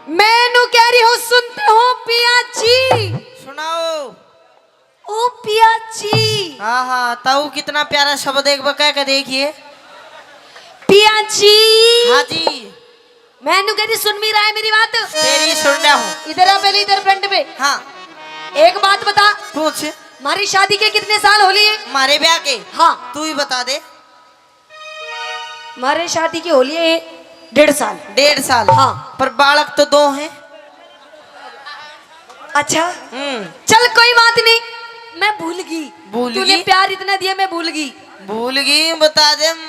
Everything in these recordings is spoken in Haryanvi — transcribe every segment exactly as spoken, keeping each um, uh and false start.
मैं नू कह रही हूँ, सुनते हो पिया जी? सुनाओ। ओ पिया जी। हाँ, हाँ, ताऊ कितना प्यारा शब्द, एक बार कह के देखिए। पिया जी। हाँ जी। मैं नू कह रही, सुन भी रहा है मेरी बात? तेरी सुन रहा हूँ। इधर आ पहले, इधर फ्रंट पे। हाँ। एक बात बता। पूछ। हमारी शादी के कितने साल हो लिए? हमारे ब्याह के? हाँ। तू ही बता दे। हमारे शादी के हो लिए डेढ़ साल। डेढ़ साल? हाँ। पर बालक तो दो हैं। अच्छा। हम्म। चल कोई बात नहीं, मैं भूल गई। भूल तूने गई? प्यार इतना दिया, मैं भूल गई। भूल गई, बता दे। हम्म।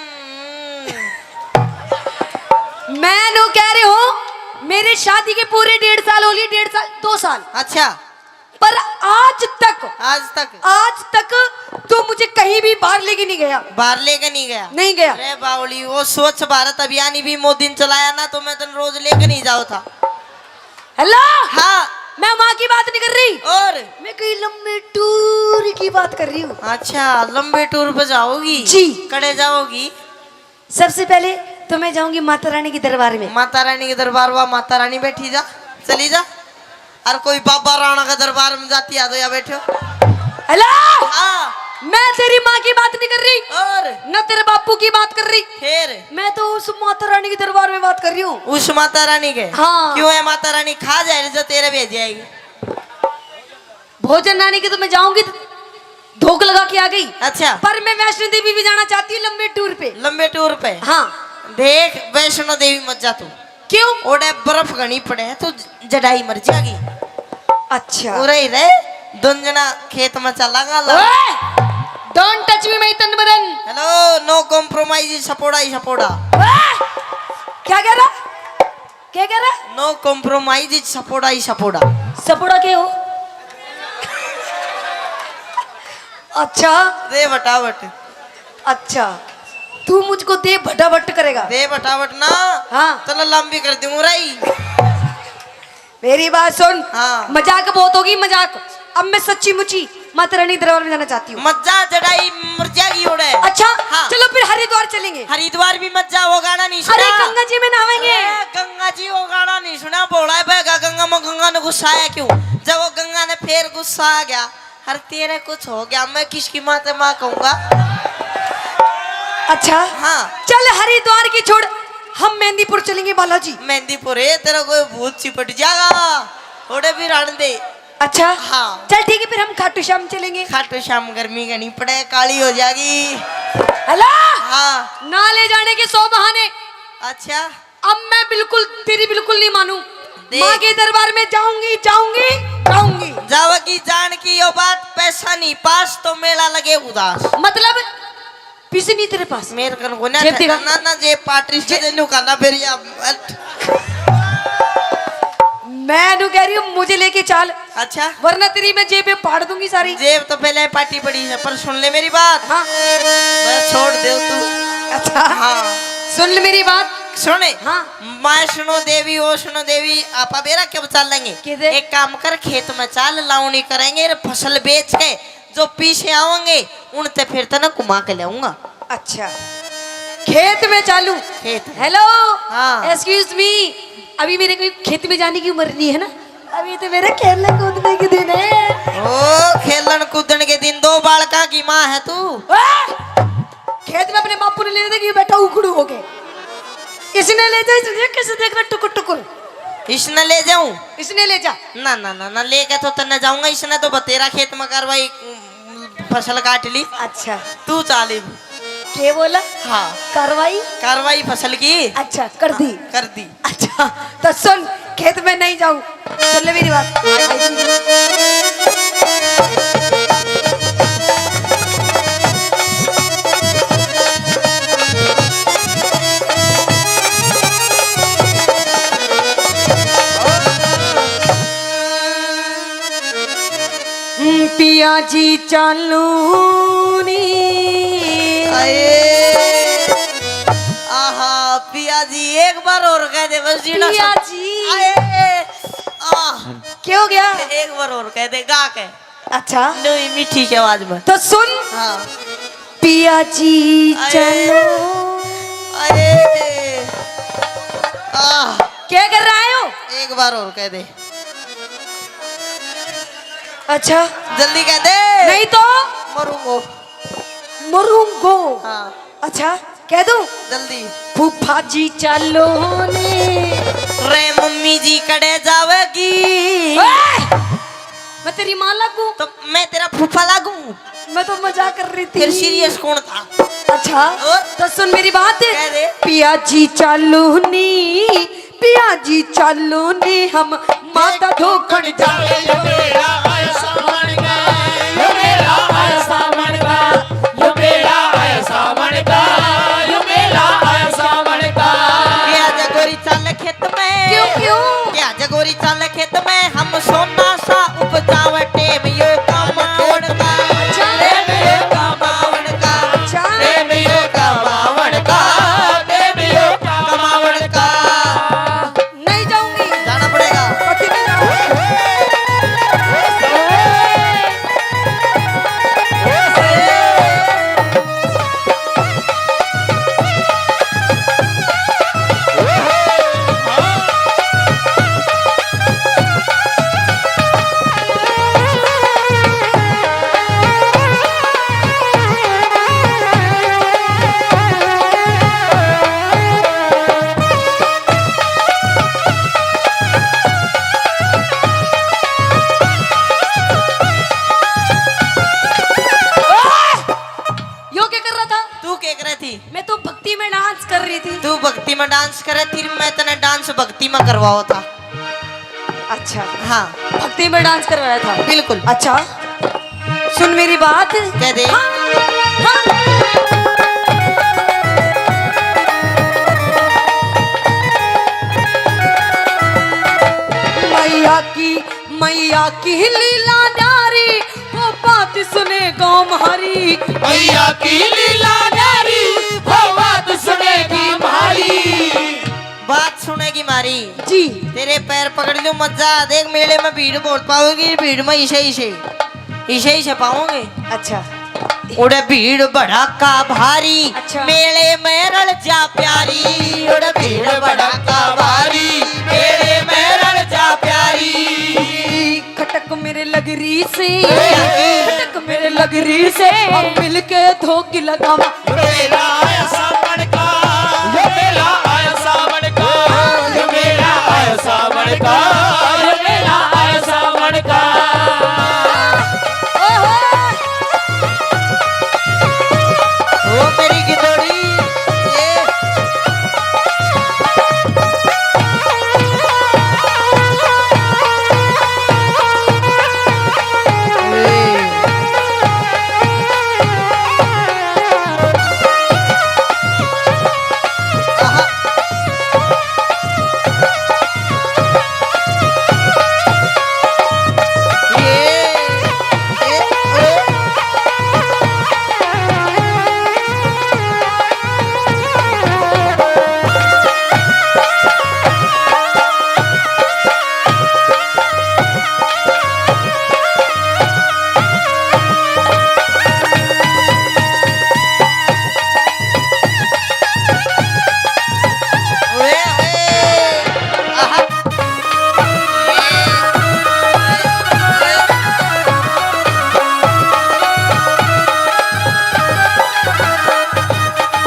मैं नू कह रही हूँ, मेरी शादी के पूरे डेढ़ साल हो लिए, डेढ़ साल, दो साल। अच्छा। पर आज तक, आज तक? आज तक तू मुझे कहीं भी बाहर लेके नहीं गया। बाहर लेके नहीं गया? नहीं गया। अरे बावली, वो स्वच्छ भारत अभियान ही भी मोदी ने चलाया ना, तो मैं तन रोज लेके नहीं जाओ था। हेलो। हाँ। मैं वहाँ की बात नहीं कर रही। और? मैं कहीं लंबे टूर की बात कर रही हूँ। अच्छा, लंबे टूर पे जाओगी? जी। कड़े जाओगी? सबसे पहले तो मैं जाऊंगी माता रानी के दरबार में। माता रानी के दरबार, वहाँ माता रानी बैठी, जा, चली जा। और कोई बाबा राणा का दरबार में जाती आ तो या बैठो। हेलो। हाँ। मैं तेरी माँ की बात नहीं कर रही। और? न तेरे बापू की बात कर रही। फिर? मैं तो उस माता रानी के दरबार में बात कर रही हूँ। उस माता रानी के? हाँ। क्यों है, माता रानी खा जाए जो तेरे भेज जाएगी। भोजन रानी के तो मैं जाऊंगी, धोख लगा के आ गई। अच्छा। पर मैं वैष्णो देवी भी जाना चाहती हूँ लंबे टूर पे। लंबे टूर पे? हाँ। देख, वैष्णो देवी मत जा तू। क्यों? ओड़े बर्फ घणी पड़े है, तू जड़ाई मर जाएगी। अच्छा। उरे ही रहे, दोन जना खेत में चलांगा ला। ओए! Don't touch me, my तन बदन। Hello, no compromise, सपोड़ा ही सपोड़ा। ओए! क्या कह रहा? क्या कह रहा? No compromise, सपोड़ा ही सपोड़ा। सपोड़ा के हो? अच्छा। दे बटाबट। अच्छा, तू मुझको दे भटाबट करेगा? दे बटाबट ना। हाँ। तने लंबी कर दूंगा राई। मेरी बात सुन। हाँ। मजाक बहुत होगी, मजाक। अब मैं सच्ची मुची माता रानी दरबार में जाना चाहती हूँ। मत जा, जड़ाई मर जाएगी ओड़े। अच्छा, हाँ। चलो फिर हरिद्वार चलेंगे। हरिद्वार भी मत जा, वो गाना नहीं सुना। अरे गंगा जी में नहावेंगे। अरे गंगा जी, वो गाना नहीं सुना, भोला है बहगा गंगा में, गंगा ने गुस्सा आया क्यों? जब वो गंगा ने फिर गुस्सा आ गया, हर तेरे कुछ हो गया, मैं किसकी माँ ते माँ कहूंगा? अच्छा। हाँ। चल हरिद्वार की छोड़, हम मेहंदीपुर चलेंगे बालाजी। मेहंदीपुर है, तेरा कोई भूत चिपट जाएगा, थोड़े भी रहने दे। अच्छा। हाँ। चल ठीक है, फिर हम खाटू श्याम चलेंगे। खाटू श्याम गर्मी घनी पड़े, काली हो जाएगी। हेलो। हाँ। ना ले जाने के सौ बहाने। अच्छा। अब मैं बिल्कुल, तेरी बिल्कुल नहीं मानूं। देख। माँ के दरबार में जाऊंगी, जाऊंगी, जाऊंगी। जावेगी जान की यो बात, पैसा नहीं पास तो मेला लगे उदास। मतलब, पैसे नहीं तेरे पास? मेरे कन को ना जेब ठे-, दिखा। ना, ना, जेब पाटरी से जे-, न्यू करना फिर या, मैं नू कह रही हूँ, मुझे लेके चल। अच्छा। वरना तेरी मैं जेब में फाड़ दूंगी सारी। जेब तो पहले पाटी पड़ी है, पर सुन ले मेरी बात। हाँ। मैं छोड़ दे तू। अच्छा। हाँ। सुन ले मेरी बात। सुने। हाँ। वैष्णो देवी, वैष्णो देवी, आपा बेरा के बचा लेंगे। किधर? एक काम कर, खेत में चाल, लावणी करेंगे, फसल बेच के जो पीछे आवेंगे, उनते फिर तने घुमा के लाऊंगा। अच्छा, खेत में चालू। खेत में। Hello, हाँ। Excuse me, अभी मेरे को खेत में जाने की उम्र नहीं है ना, अभी तो मेरे खेलने कूदने के दिन है। ओ, खेलन कूदन के दिन, दो बालका की माँ है तू। ओए, खेत में अपने बापू ने ले देखी बैठा उखड़ू होके। इसने ले जा, इसने कैसे देख रहा टुकुर टुकुर। इसने ले जाऊं? इसने ले जा। ना, ना, ना, ना, लेके तो तन्ने जाऊंगा, इसने तो बतेरा खेत में कार्रवाई, उम, फसल काट ली। अच्छा। तू चाल इब। के बोला? हाँ। कार्रवाई? कार्रवाई फसल की। अच्छा, कर दी। कर दी। अच्छा, तो सुन, खेत में नहीं जाऊं। सुन ले मेरी बात। पिया जी चालू नी। आए। आहा, पिया जी, एक बार और कह दे बस, जीना पिया सब। जी। आए। आह। क्या हो गया? एक बार और कह दे, गा के। अच्छा। नई मीठी सी आवाज में। तो सुन। हाँ। पिया जी आए। चलो। आए। आह। क्या कर रहा है हो? एक बार और कह दे। अच्छा। जल्दी कह दे। नहीं तो मरूंगो। मरूंगो। हाँ। अच्छा, कह दूं? जल्दी। फूफा जी चालो ने। रे मम्मी जी कड़े जावेगी। ओए! मैं तेरी माँ लगूं? तो मैं तेरा फूफा लागूं? मैं तो मजाक कर रही थी। फिर सीरियस कौन था? अच्छा, और? तो सुन मेरी बात। कह दे। पिया जी चालो नी, पिया जी चालो नी, हम माता धोखण जावे। यो मेला आया सावण का, यो मेला आया सावण का, यो मेला आया सावण का, यो मेला आया सावण का। पिया जगोरी चाल खेत में। क्यों, क्यों? पिया जगोरी चाल खेत में, हम सोना सा उपजावे। टेम यो कमावण का, टेम यो कमावण का, टेम यो कमावण का, टेम यो कमावण का। नहीं जाऊंगी। जाना पड़ेगा। पति नहीं जाऊंगी। यो क्या कर रहा था? तू क्या कर रही थी? मैं तो भक्ति में डांस कर रही थी। तू भक्ति में डांस करे थी, मैं तने डांस भक्ति में करवाओ था। अच्छा। हाँ। भक्ति में डांस करवाया था। बिल्कुल। अच्छा, सुन मेरी बात। कह दे। हाँ, हाँ। मैया की, मैया की लीला न्यारी, वो बात सुने गाँव म्हारी। मैया की लीला न्यारी, वो बात सुनेगी म्हारी। बात सुनेगी म्हारी। जी। तेरे पैर पकड़ लूं, मजा। देख, मेले में भीड़ बहुत पावेगी, भीड़ में इसे, इसे, इसे, इसे पाओगे। अच्छा। उड़े भीड़ भड़ाका भारी, अच्छा। मेले में रल जा प्यारी। उड़े भीड़ भड़ाका भारी, मेले में रल जा प्यारी। खटक मेरे लगरी से, खटक मेरे लगरी से, हम मिलके धोकी लगावा। यो मेला आया सावण का, यो मेला आया सावण का, यो मेला आया सावण का, यो मेला आया सावण का। ओहो। ओ मेरी गिदोड़ी, ये।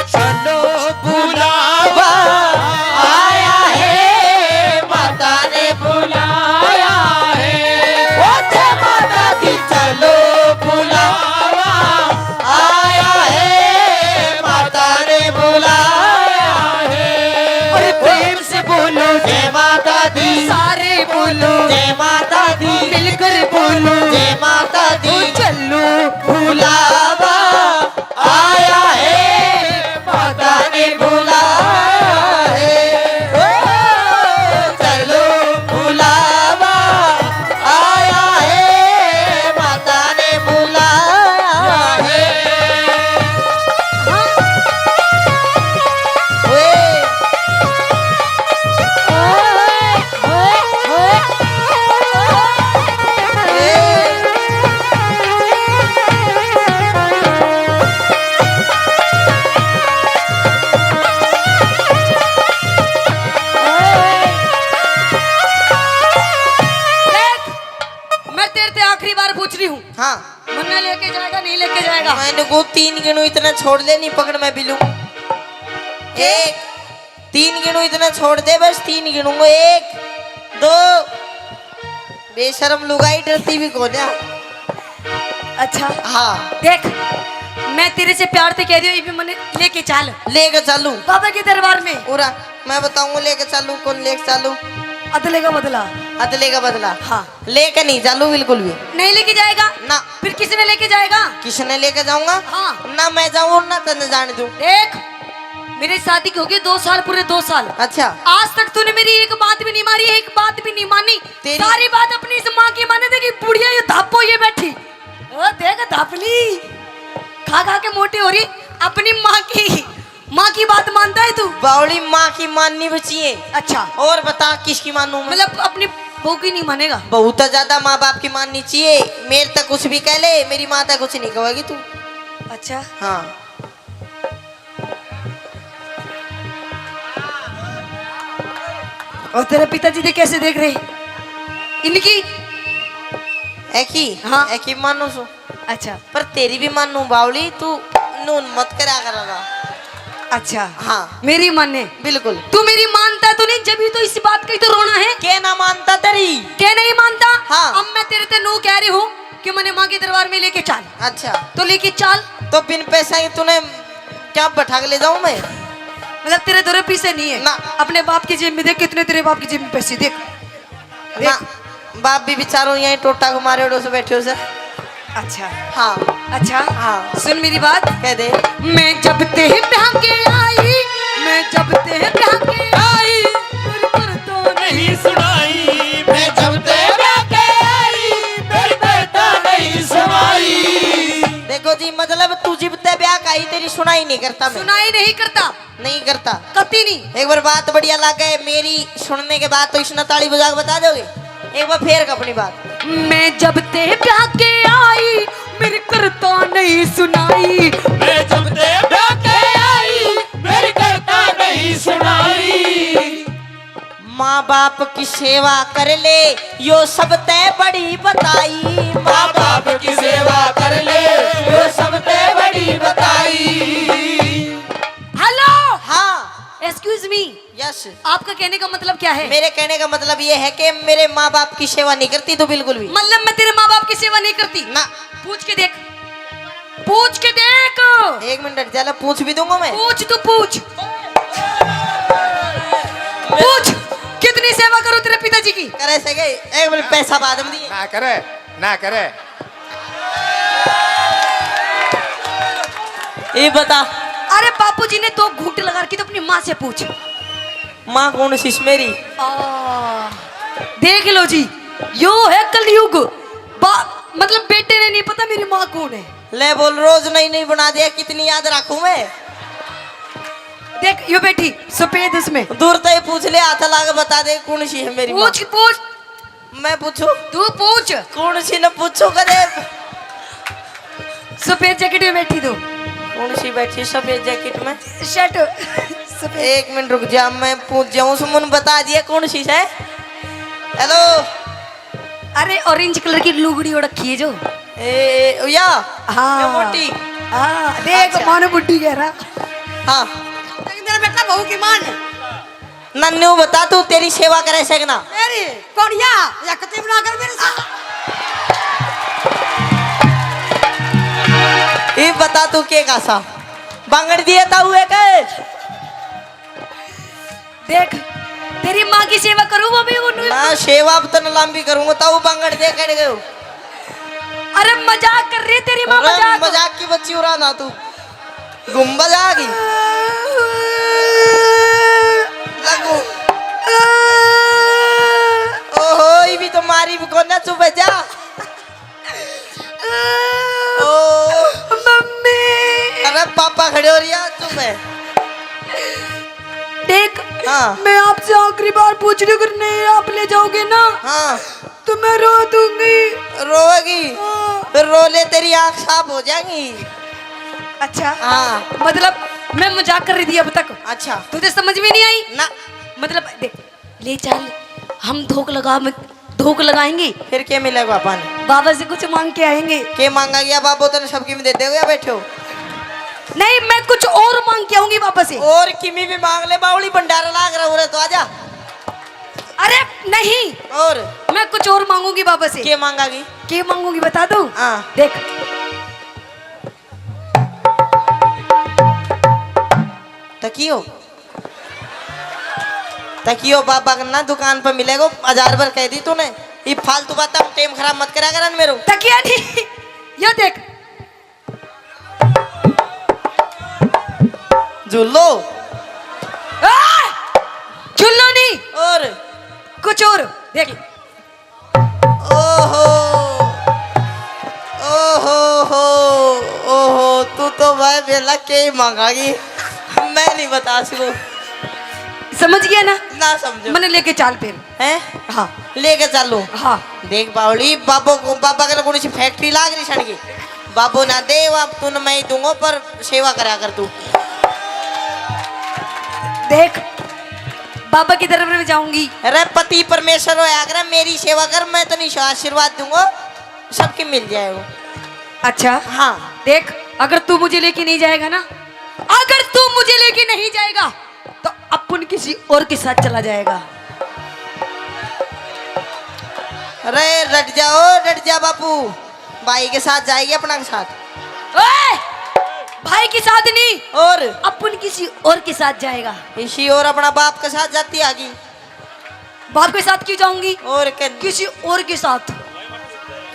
चलो बुलावा आया है, माता ने बुलाया है। ओ जय माता दी, चलो बुलावा आया है, माता ने बुलाया है। अरे प्रेम से बोलो जय माता दी, सारे बोलो जय माता दी, मिलकर बोलो जय माता दी। ओ चलो बुलावा आया है, माता ने बुलाया है। ओ, चलो बुलावा आया है, माता ने बुलाया है। ओए। ओए, ओए, ओए। ए। रही हूँ। हाँ। मन्ने लेके जाएगा, नहीं लेके जाएगा? मैंने को तीन गिनू इतना छोड़ दे, नहीं पकड़ मैं भी लूँ। एक, तीन गिनू इतना छोड़ दे, बस तीन गिनूंगा। एक, दो। बेशरम लुगाई, डरती भी कोन्या। अच्छा। हाँ। देख, मैं तेरे से प्यार से कह रही हूँ, ये भी मन्ने लेके चल। लेके चलूं? बाबा के दरबार में। पूरा मैं बताऊंगा लेके चलूं, कौन लेके चलूं। अदले का बदला। अदले का बदला। हाँ। लेके नहीं चालू बिल्कुल भी। नहीं लेके जाएगा? ना। फिर किसने लेके जाएगा? किसने लेके जाऊंगा? हाँ। ना मैं जाऊं और ना तन्ने जाने दूं। देख, मेरी शादी की हो गई दो साल, पूरे दो साल। अच्छा। आज तक तूने मेरी एक बात भी नहीं मारी, एक बात भी नहीं मानी। तेरी सारी बात अपनी इस माँ की माने। देखी बुढ़िया ये धापो ये बैठी। ओ देख धापली, खा खा के मोटी हो रही, अपनी माँ की माँ की बात मानता है तू? बावली, माँ की माननी भी चाहिए। अच्छा। और बता किसकी मानूं मैं? मतलब अपनी बहू की नहीं मानेगा? बहुत ज्यादा माँ बाप की माननी चाहिए। मेरे तक कुछ भी कह ले, मेरी माँ तक कुछ नहीं कहेगी तू। अच्छा। हाँ। और तेरे पिताजी दे कैसे देख रहे इनकी? एकी? हाँ। एकी मानू सु। अच्छा। पर तेरी भी मानू बावली, तू नून मत करा करा। अच्छा। हाँ। मेरी माने? बिल्कुल। तू मेरी मानता तो नहीं, जब ही तो इस बात का ही तो रोना है। के ना मानता तेरी? के नहीं मानता? हाँ। अब मैं तेरे ते नू कह रही हूँ कि मने माँ के दरबार में लेके चल। अच्छा। तो लेके चल। तो बिन पैसा ही तूने क्या बैठा के ले जाऊं मैं? मतलब तेरे दो रुपये से नहीं है? ना। अपने बाप की जेब में देख, कितने तेरे बाप की जेब में पैसे देख। ना। बाप भी बेचारो यहीं टोटा को मारे उड़ो से बैठे हो सर। अच्छा। हाँ। अच्छा। हाँ। सुन मेरी बात। कह दे। मैं जब ते ब्याह के आई, मैं जब ते ब्याह के आई, फिर कर तो नहीं सुनाई। मैं जब ते ब्याह के आई, फिर कर तो नहीं सुनाई। देखो जी, मतलब तू जिब ते ब्याह का आई, तेरी सुनाई नहीं करता मैं। सुनाई नहीं करता। नहीं करता। कती नहीं। एक बार बात बढ़िया लागे, मेरी सुनने के बाद तो इसने ताली बजा के बता दोगे। एक बार फेर अपनी बात। मैं जब ते ब्याह के आई, मेरी करता नहीं सुनाई। मैं जब ते ब्याह के आई, मेरी करता नहीं सुनाई। माँ बाप की सेवा कर ले, यो सब ते बड़ी बताई। माँ बाप की सेवा कर ले, यो सब ते बड़ी बताई। हेलो। हाँ। Excuse me. यस। आपका कहने का मतलब क्या है? मेरे कहने का मतलब ये है कि मेरे माँ बाप की सेवा नहीं करती तू बिल्कुल भी। मतलब मैं तेरे माँ बाप की सेवा नहीं करती? ना। पूछ के देख, पूछ के देख। एक मिनट, जरा पूछ भी दूंगा मैं। पूछ, तू पूछ। पूछ, कितनी सेवा करूं तेरे पिताजी की? करे से गए, एक मिनट, पैसा बाद में दिए। ना करे, ना करे। ये बता। अरे बापू जी ने दो घूंट लगा रखी, तो अपनी माँ से पूछ। माँ कौन सी मेरी? आ, देख लो जी, यो है कलयुग। बा-, मतलब बेटे ने नहीं पता मेरी माँ कौन है। ले बोल, रोज नई नई बना दिया, कितनी याद रखूं मैं। देख यो बैठी सफेद उसमें। दूर तो ही पूछ ले, हाथ ला के बता दे कौन सी है मेरी माँ। पूछ, पूछ। मैं पूछूं? तू पूछ। कौन सी न पूछूं कदे? सफेद जैकेट में बैठी तू। कौन सी बैठी सफेद जैकेट में? शर्ट सफेद। एक मिनट रुक जा, मैं पूछ जाऊं। सुमन बता दिया कौन सी है। हेलो। अरे ऑरेंज कलर की लुगड़ी ओढ़ रखी है जो। ए, ए, या? हाँ। ये मोटी? हाँ, देख अच्छा। मानो बुड्ढी कह रहा। हाँ। मेरा बेटा बहू की माँ ने। नन्नू बता, तू तेरी सेवा करे से कि ना? मेरी? कौन या? या कति बना कर मेरे साथ। ये बता तू के कासा बांगड़ दिए ताऊ है के? देख, तेरी माँ की सेवा करूँ वो भी उन्होंने। ना, सेवा अब तन लंबी करूँगा, ताऊ बांगड़ दे कड़ गयो। अरे मजाक कर रही तेरी माँ, अरे मजाक। मजाक की बच्ची उड़ा ना तू। गुम्बज आ गई। लगू। ओहो, ये भी तो मारी भी कोना, चुप है जा। ओ। मम्मी। अरे पापा खड़े हो रही है, चुप है। देख, हाँ। मैं आपसे आखिरी बार पूछ रही हूँ, अगर नहीं आप ले जाओगे ना, हाँ। तो मैं रो दूंगी। रोएगी? हाँ। फिर रो ले, तेरी आँख साफ हो जाएगी। अच्छा। हाँ। मतलब मैं मजाक कर रही थी अब तक। अच्छा। तुझे समझ में नहीं आई? ना। मतलब देख, ले चल, हम धोक लगा, मैं फूक लगाएंगे। फिर के मिलेगा अपन? बाबा से कुछ मांग के आएंगे। के मांगा गया बाबो, तने सब किमी दे देवे या बैठे हो? नहीं, मैं कुछ और मांग के आऊंगी बाबा से। और किमी भी मांग ले, बावली भंडारा लाग रहा हो रे, तो आजा। अरे नहीं, और? मैं कुछ और मांगूंगी बाबा से। के मांगागी? के मांगूंगी बता दूं? हाँ। देख। तकियो, तकियो बाबा के ना दुकान पर मिलेगो, हजार बार कह दी तूने। ये फालतू बात, टाइम खराब मत करा कर मेरो। तकिया नहीं, यो देख। झूलो। आ! झूलो नहीं। और? कुछ और देख। ओहो, ओहो हो, ओहो, तू तो भाई बेला के ही मांगागी, मैं नहीं बता सकूं। समझ गया ना? ना समझो। मने लेके चाल फिर। हैं? हाँ। लेके चालू। हाँ। देख बावली, बाबो को, बाबा के कौन सी फैक्ट्री लाग रही सड़की? बाबो ना दे, अब तू न मैं ही दूंगा, पर सेवा करा कर तू। देख, बाबा की तरफ में जाऊंगी। अरे पति परमेश्वर होया कर, मेरी सेवा कर, मैं तो नहीं आशीर्वाद दूंगा, सबके मिल जाएगा। अच्छा। हाँ। देख, अगर तू मुझे लेके नहीं जाएगा ना, अगर तू मुझे लेके नहीं जाएगा, तो अपन किसी और के साथ चला जाएगा। अरे डट जाओ, डट जा बापू, भाई के साथ जाएगी, अपना के साथ। ओए, भाई के साथ नहीं, और? अपन किसी और के साथ जाएगा। किसी और, अपना बाप के साथ जाती आगी। बाप के साथ क्यों जाऊंगी? और के? किसी और के साथ।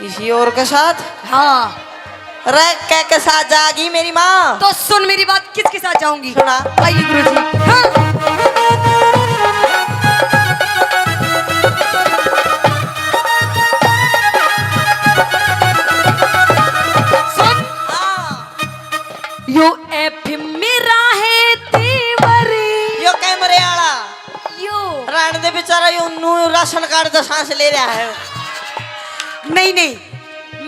किसी और के साथ? हाँ। रे, के के साथ जागी मेरी माँ? तो सुन मेरी बात, किसके साथ जाऊंगी? सुना। आइए गुरुजी। हाँ। सुन। हाँ। यो एफ मेरा है देवर। यो कैमरे आला। यो। रहने दे बेचारा, यो नू राशन कार्ड तो सांस ले रहा है। नहीं, नहीं,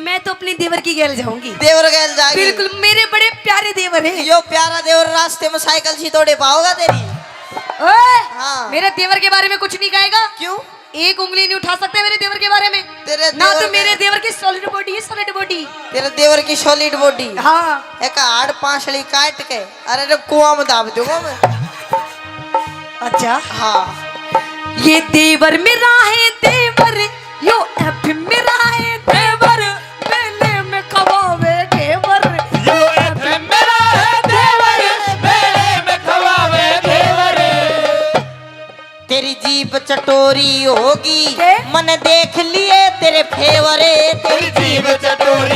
मैं तो अपने देवर की गैल जाऊंगी। देवर गैल जाएगी? बिल्कुल, मेरे बड़े प्यारे देवर हैं। यो प्यारा देवर रास्ते में साइकिल सी तोड़े पाओगा तेरी। ओए, हाँ। मेरे देवर के बारे में कुछ नहीं कहेगा। क्यों? एक उंगली नहीं उठा सकते मेरे देवर के बारे में। तेरे ना देवर तो मेरे में देवर की सॉलिड बॉडी है, सॉलिड बॉडी। तेरे देवर की सॉलिड बॉडी। हाँ। एक हाड़ पांसली काट के, अरे रे, कुआं में दाब दूंगा मैं। अच्छा। हाँ। ये देवर मेरा है देवर, यो एफ मेरा है देवर, मेले में खवावे घेवर। यो एफ मेरा है देवर, मेले में खवावे घेवर। तेरी जीभ चटोरी होगी, के? मने देख लिए तेरे फेवर। तेरी जीभ चटोरी